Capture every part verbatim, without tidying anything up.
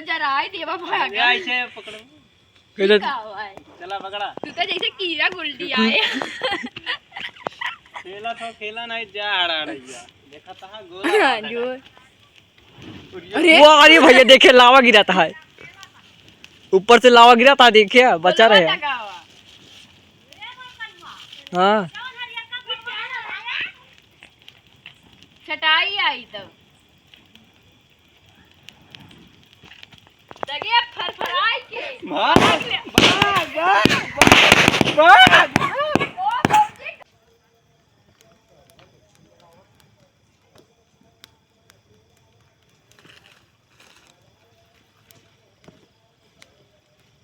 जराई देवा भागा। या इसे पकड़ो। इधर। का हुआ है? चला पकड़ा। तू तो जैसे कीड़ा गुलटी आए। खेला तो खेला नहीं, जा हड़ा हड़ैया। देखा तहा गोला हाँ, बांधा जो। है। अरे। वाह, अरे भैया, देखे, लावा गिरा तहा है। ऊपर से लावा गिरा तहा, देखे, बचा रहे। हाँ। छटाई आई तो। लगे फरफराई के। भाग, भाग, भाग, भाग, भाग।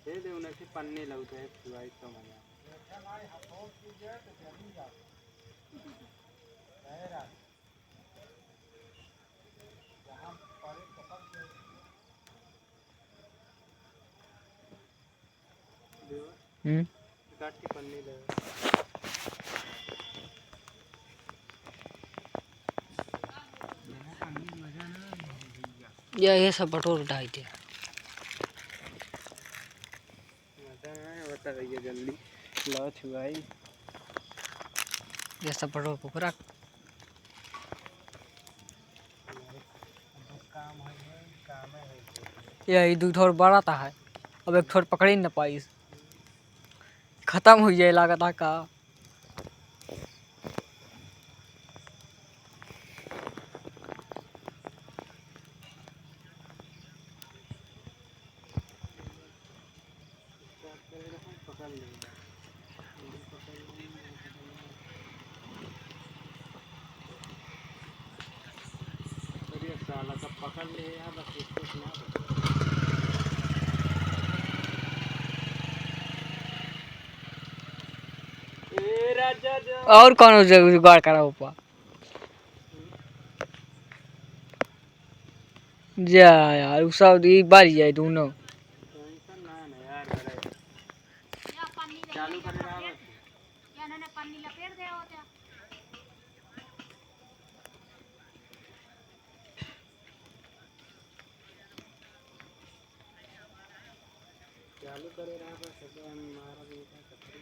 दे दे उन्हें से पन्नी लौटे है, छुआई तो मजा। हम्म। काट के पन्नी ले। या, ये सब बटोर डाल दे। मजा ना है, बता भैया, जल्दी लाओ छुआई। ये सब बटोर पोखरा। ये, ये दू ठोर बड़ा ता है, अब एक ठोर पकड़ी न पाइस, खत्म हो जाए लागत है का। अरे साला, सब पकड़ ले यार, बस एक कुछ ना बचे। ए राजा जो और कौन जुगाड़ करा ऊपर? जा यार, उ सब ई बारी जाए दोनों। टेंशन ना ना यार, अरे। चालू करे रहा बस। चालू करे रहा बस, एकदम मारा बेटा कचरी।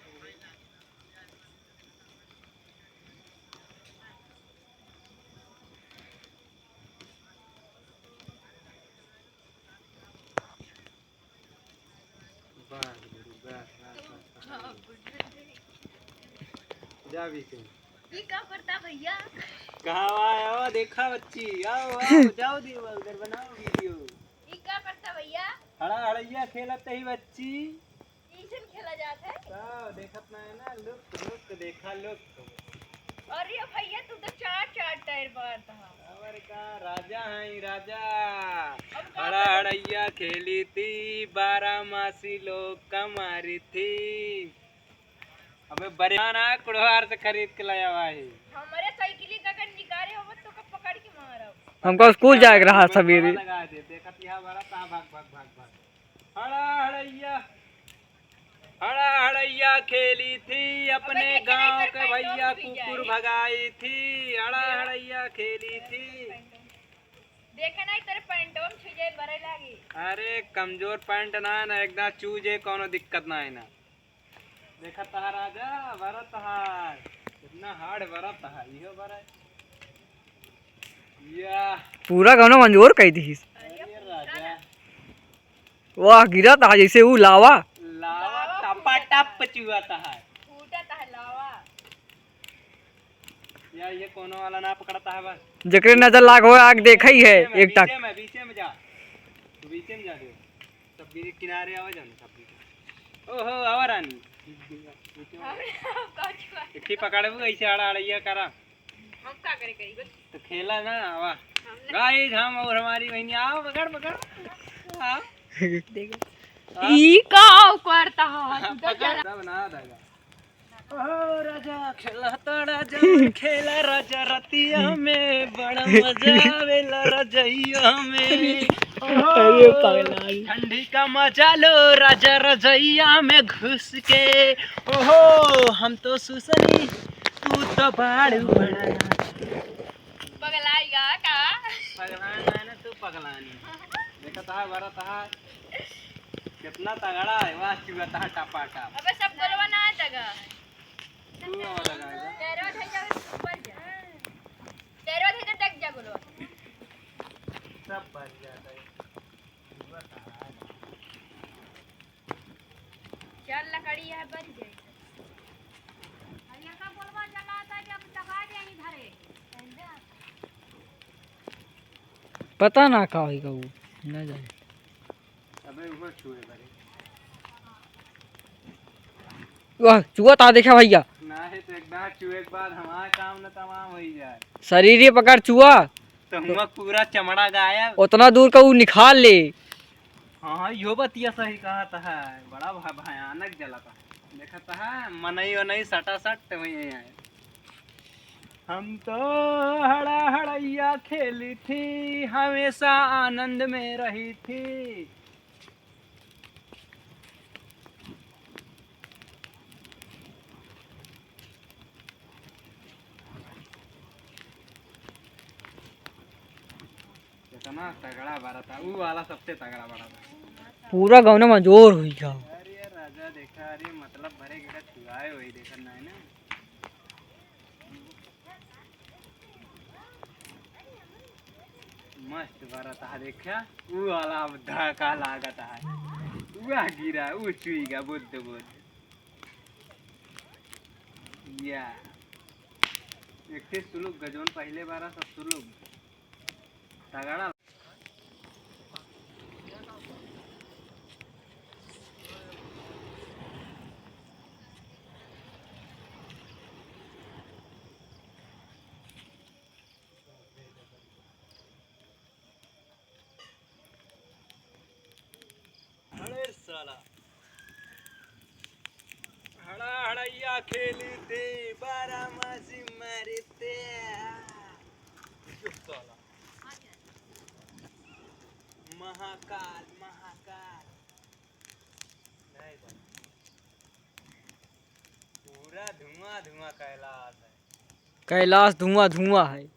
वाह गुरु, वाह, वाह, वाह, वाह। जा बीच में। ई का करता भैया? कहाँ आवा, आवा, देखा बच्ची, आओ, आओ, जाओ दीवा, उधर बनाओ वीडियो। ई का करता भैया? हड़ा हड़ैया खेलत ही बच्ची। कैसन खेला जात है? तो देखत ना है ना, look, look, देखा look। अरे भैया, तू तो चार, चार टायर मारता है। और का राजा है राजा। अब का हड़ा करी? हड़ैया खेली थी, बारह मासी लोग का मारी थी। अबे बरे ना कुड़वार से खरीद के लाया भाई। हमारे साइकिल का अगर निकाले हो तो कब पकड़ के मारो। हमको स्कूल जाए के रहा लगा सवेरे। दे, देखत यहाँ बड़ा ता भाग, भाग, भाग, भाग। हड़ा हड़ैया, हड़ा हड़ैया खेली थी, अपने अबे देखे नहीं गांव कर के पैंटोम भैया भी कुकुर जाए। भगाई थी। हड़ा देवा। हड़ैया खेली थी। देखे नहीं तेरे पैंटोम छुजे बरे लागी। अरे कमजोर पैंट ना है ना, एकदम चूजे, कोनो दिक्कत ना है ना। देखा तहा राजा, बरत है। इतना hard बरत है, इहो बरत। या। पूरा गाना मंजूर कई दिहिस। अरे राजा। वाह, गिरत है जैसे ऊ लावा। लावा लावा टपा फूटत टप है। चुअत है। फूटत है लावा। या, ये कोनो वाला ना पकड़ता है बस। जेकरे नजर लाग हो, आग देखई है, बीचे में, एक टक। बीचे में, बीचे में जा। तू बीचे में जा दे। सब बीच किनारे आवा जाने, सब बीच। ओहो, आवा रानी। एक ही पकड़बू, ऐसे आड़ा आड़ैया करा। हम का करे करी बस? तो खेला ना, आवा। हम ना। Guys, हम और हमारी बहनी, आओ, पकड़, पकड़। आओ। देखो। हाँ? ई का करता है? हाँ, तू तो पकड़। जरा सब ना देगा। ओ राजा खेला तो राजा खेला राजा रतिया में, बड़ा मजा आवेला रजैया में। ओहो, अरे पगला। ठंडी का मजा लो राजा रजैया में घुस के। ओहो, हम तो सुसनी, तू तो बाड़ू बड़ा। पगलाएगा का? पगलाना है ना तू, पगलानी। कतहा बरत है, कितना तगड़ा है, वाह, चुआ तहा टपा टप। अबे सब गोलवा ना है तगा। चुआ वाला गाएगा। पैरवा धइ जाओ, ऊपर जा। पैरवा धइ जा, टक जा गोलवा। सब भर जाता है। चुआ तहा है। चल, लकड़ी है, बन जाई। अरे, का बोलबा जलाता, जब दबा दे यहीं धरे। पता ना का होई का ऊ, ना जाने। अबे, उहो छुए बरे। वाह, चुआ ता देखा भैया। ना है तो एक बार छुए के बाद हमारा काम न तमाम होई जाए। शरीर ही पकड़ चुआ। तो हुआ पूरा चमड़ा गायब। उतना दूर का ऊ निकाल ले। हाँ, हाँ, यो बतिया सही कहत है, बड़ा भ-, भयानक जलत है। देखत है, मनई वनई सटासट वहीं आए। हम तो हड़ा हड़ैया खेली थी, हमेशा आनंद में रही थी। कितना तगड़ा बड़ा था, ऊ वाला सबसे तगड़ा बड़ा था। पूरा गाँव में जोर हुई गया। अरे राजा देखा, अरे मतलब भरे के छुआए वही देखा ना है ना। मस्त बरत है, देखा, ऊ वाला अब धक्का लागत है, ऊ आ गिरा, ऊ चुई गया, बुद्ध बुद्ध। या, एक ठे सुलुक गजवन पहले बारा सब सुलुक तगड़ा। अरे साला, हड़ा हड़ैया खेली थे, बारा मासी मारी थे। यो साला। महाकाल, महाकाल। नहीं बा। पूरा धुआं धुआं कैलाश है। कैलाश धुआं धुआं है।